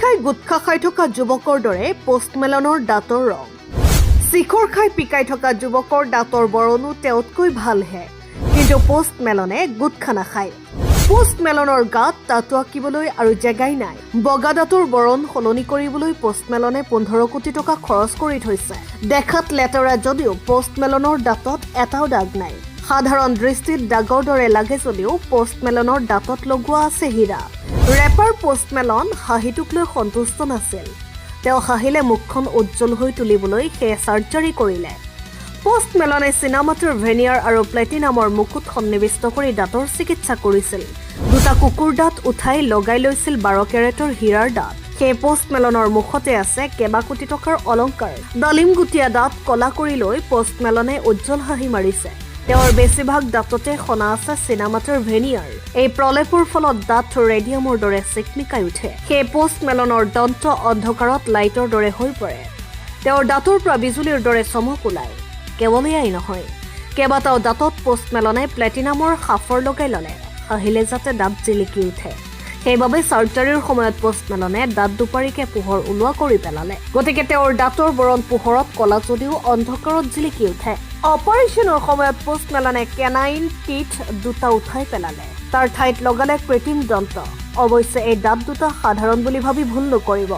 খাই গুটখা খাই থকা যুৱকৰ দৰে পোষ্ট মেলনৰ দাঁতৰ ৰং। চিখৰ খাই পিকাই থকা যুৱকৰ দাঁতৰ বৰণো তেওঁতকৈ ভালহে। কিন্তু পোষ্ট মেলনে গুটখা নাখায়। পোষ্ট মেলনৰ গাত টাটু আঁকিবলৈ আৰু জেগাই নাই। বগা দাঁতৰ বৰণ সলনি কৰিবলৈ পোষ্ট মেলনে 15 কোটি টকা খৰচ কৰি থৈছে। দেখাত লেতেৰা যদিও পোষ্ট মেলনৰ দাঁতত এটাও দাগ নাই। সাধাৰণ দৃষ্টিত দাগৰ দৰে লাগে যদিও পোষ্ট মেলনৰ দাঁতত লগোৱা আছে হীৰা। ৰেপাৰ পোষ্ট মেলন হাঁহিটোক লৈ সন্তুষ্ট নাছিল। তেওঁ হাঁহিলে মুখখন উজ্জ্বল হৈ তুলিবলৈ সেয়ে চাৰ্জাৰী কৰিলে। পোষ্ট মেলনে চীনামাটিৰ ভেনিয়াৰ আৰু প্লেটিনামৰ মুকুট সন্নিৱিষ্ট কৰি দাঁতৰ চিকিৎসা কৰিছিল। দুটা কুকুৰ দাঁত উঠাই লগাই লৈছিল 12 কেৰেটৰ হীৰাৰ দাঁত। সেই পোষ্ট মেলনৰ মুখতে আছে কেইবা কোটি টকাৰ অলংকাৰ। ডালিমগুটীয়া দাঁত কলা কৰি লৈ পোষ্ট মেলনে উজ্জ্বল হাঁহি মাৰিছে। তেওঁৰ বেছিভাগ দাঁততে সনা আছে চীনামাটিৰ ভেনিয়াৰ। এই প্ৰলেপৰ ফলত দাঁত ৰেডিয়ামৰ দৰে চিকমিকাই উঠে। সেই পোষ্ট মেলনৰ দন্ত অন্ধকাৰত লাইটৰ দৰে হৈ পৰে। তেওঁৰ দাঁতৰ পৰা বিজুলীৰ দৰে চমক ওলায়। কেৱল এয়াই নহয়, কেইবাটাও দাঁতত পোষ্ট মেলনে প্লেটিনামৰ সাফৰ লগাই ল'লে, হাঁহিলে যাতে দাঁত জিলিকি উঠে। সেইবাবে চাৰ্জাৰীৰ সময়ত পোষ্ট মেলনে দাঁত দুপাৰিকে পোহৰ ওলোৱা কৰি পেলালে। গতিকে তেওঁৰ দাঁতৰ বৰণ পোহৰত কলা যদিও অন্ধকাৰত জিলিকি উঠে। অপাৰেশ্যনৰ সময়ত পোষ্ট মেলনে কেনাইন টিথ দুটা উঠাই পেলালে। তাৰ ঠাইত লগালে কৃত্ৰিম দন্ত। অৱশ্যে এই দাঁত দুটা সাধাৰণ বুলি ভাবি ভুল নকৰিব।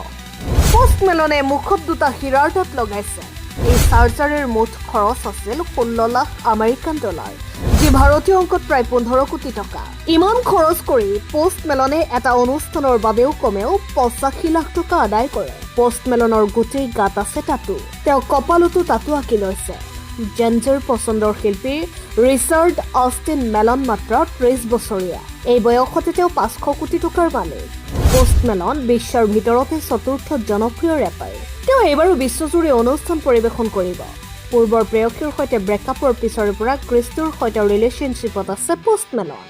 পোষ্ট মেলনে মুখত দুটা হীৰাৰ দাঁত লগাইছে। এই চাৰ্জাৰীৰ মুঠ খৰচ আছিল 16 লাখ আমেৰিকান ডলাৰ, যি ভাৰতীয় অংকত প্ৰায় 15 কোটি টকা। ইমান খৰচ কৰি পোষ্ট মেলনে এটা অনুষ্ঠানৰ বাবেও কমেও 85 লাখ টকা আদায় কৰে। পোষ্ট মেলনৰ গোটেই গাত আছে টাটু। তেওঁ কপালতো টাটু আঁকি লৈছে। জেন জিৰ পচন্দৰ শিল্পী ৰিচাৰ্ড অষ্টিন মেলন মাত্ৰ 30 বছৰীয়া। এই বয়সতে তেওঁ 500 কোটি টকাৰ মালিক। পোষ্ট মেলন বিশ্বৰ ভিতৰতে চতুৰ্থ জনপ্ৰিয় ৰেপাৰ। তেওঁ এইবাৰো বিশ্বজুৰি অনুষ্ঠান পৰিৱেশন কৰিব। পূৰ্বৰ প্ৰেয়সীৰ সৈতে ব্ৰেকআপৰ পিছৰে পৰা ক্ৰিষ্টোৰ সৈতে ৰিলেশ্যনশ্বিপত আছে পোষ্ট মেলন।